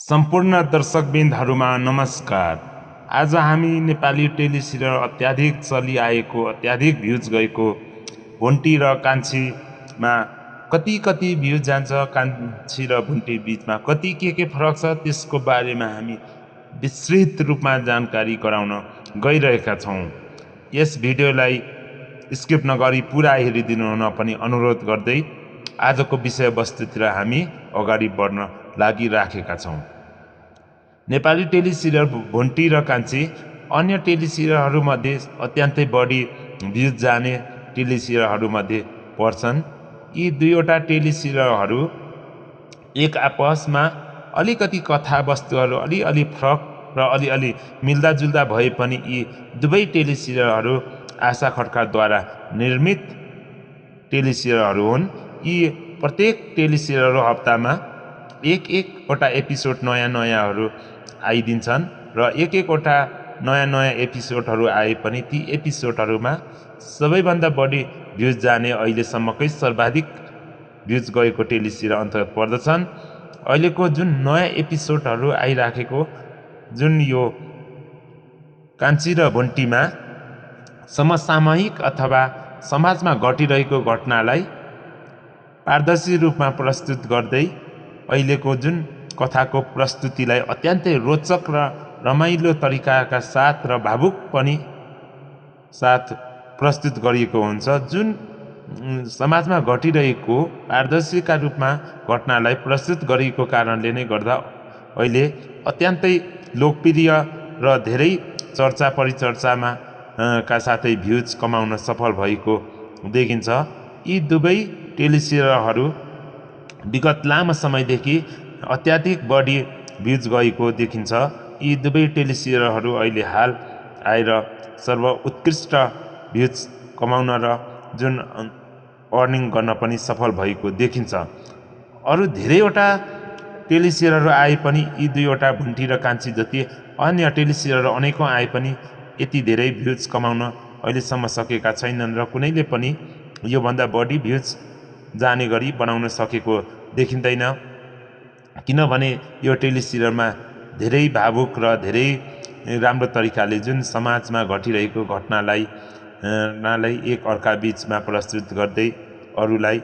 सम्पूर्ण दर्शकबिन्दहरूमा नमस्कार। आज हामी नेपाली टेलिसिरियल अत्याधिक चलिआएको अत्याधिक भ्युज गएको भुन्टी र कान्छीमा कति भ्युज जान्छ, कान्छी र भुन्टी बीचमा कति के फरक छ, त्यसको बारेमा हामी विस्तृत रूपमा जानकारी गराउन गइरहेका छौँ। यस भिडियोलाई स्किप नगरी पुरा हेरिदिनु हुन पनि अनुरोध गर्दै आजको विषयवस्तुतिर हामी अगाडि बढ्न लागिराखेका छौँ। नेपाली टेलिसिरियल भुन्टी र कान्छी अन्य टेलिसिरियलहरूमध्ये अत्यन्तै बढी भ्युज जाने टेलिसिरियलहरूमध्ये पर्छन्। यी दुईवटा टेलिसिरियलहरू एक आपसमा अलिकति कथावस्तुहरू अलिअलि फरक र अलिअलि मिल्दाजुल्दा भए पनि यी दुवै टेलिसिरियलहरू आशा खड्काद्वारा निर्मित टेलिसिरियलहरू हुन्। यी प्रत्येक टेलिसिरियलहरू हप्तामा एकवटा एपिसोड नयाँहरू आइदिन्छन् र एकवटा नयाँ एपिसोडहरू आए पनि ती एपिसोडहरूमा सबैभन्दा बढी भ्युज जाने अहिलेसम्मकै सर्वाधिक भ्युज गएको टेलिसिरियल अन्तर्गत पर्दछन्। अहिलेको जुन नयाँ एपिसोडहरू आइराखेको जुन यो कान्छी र भुन्टीमा समसामयिक अथवा समाजमा घटिरहेको घटनालाई पारदर्शी रूपमा प्रस्तुत गर्दै अहिलेको जुन कथाको प्रस्तुतिलाई अत्यन्तै रोचक र रमाइलो तरिकाका साथ र भावुक पनि साथ प्रस्तुत गरिएको हुन्छ। जुन समाजमा घटिरहेको पारदर्शीका रूपमा घटनालाई प्रस्तुत गरिएको कारणले नै गर्दा अहिले अत्यन्तै लोकप्रिय र धेरै चर्चा परिचर्चामा का साथै भ्युज कमाउन सफल भएको देखिन्छ। यी दुवै टेलिसिरियलहरू विगत लामो समयदेखि अत्याधिक बढी भ्युज गएको देखिन्छ। यी दुवै टेलिसिरियलहरू अहिले हाल आएर सर्वोत्कृष्ट भ्युज कमाउन र जुन अर्निङ गर्न पनि सफल भएको देखिन्छ। अरू धेरैवटा टेलिसिरियलहरू आए पनि यी दुईवटा भुन्टी र कान्छी जति अन्य टेलिसिरियलहरू अनेकौँ आए पनि यति धेरै भ्युज कमाउन अहिलेसम्म सकेका छैनन् र कुनैले पनि योभन्दा बढी भ्युज जाने गरी बनाउन सकेको देखिँदैन। किनभने यो टेलिसिरियलमा धेरै भावुक र धेरै राम्रो तरिकाले जुन समाजमा घटिरहेको घटनालाई एक अर्का बीचमा प्रस्तुत गर्दै अरूलाई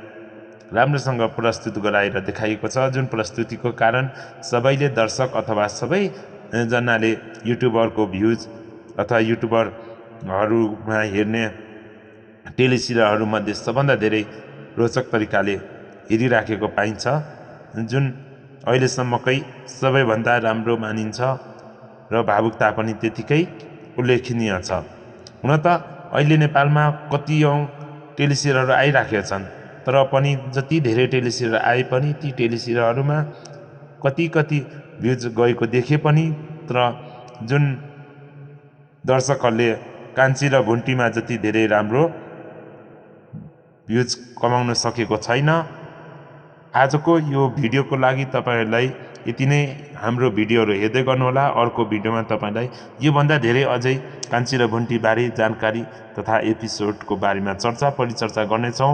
राम्रोसँग प्रस्तुत गराएर देखाइएको छ। जुन प्रस्तुतिको कारण सबैले दर्शक अथवा सबैजनाले युट्युबरको भ्युज अथवा युट्युबरहरूमा हेर्ने टेलिसिरियलहरूमध्ये सबभन्दा धेरै रोचक तरिकाले हेरिराखेको पाइन्छ। जुन अहिलेसम्मकै सबैभन्दा राम्रो मानिन्छ र भावुकता पनि त्यतिकै उल्लेखनीय छ। हुन त अहिले नेपालमा कतियौँ टेलिसिरियलहरू आइराखेका छन्, तर पनि जति धेरै टेलिसिरियल आए पनि ती टेलिसिरियलहरूमा कति भ्युज गएको देखे पनि तर जुन दर्शकहरूले कान्छी र भुन्टीमा जति धेरै राम्रो भ्युज कमाउन सकेको छैन। आजको यो भिडियोको लागि तपाईँहरूलाई यति नै। हाम्रो भिडियोहरू हेर्दै गर्नुहोला। अर्को भिडियोमा तपाईँलाई योभन्दा धेरै अझै कान्छी र भुन्टीबारे जानकारी तथा एपिसोडको बारेमा चर्चा परिचर्चा गर्नेछौँ।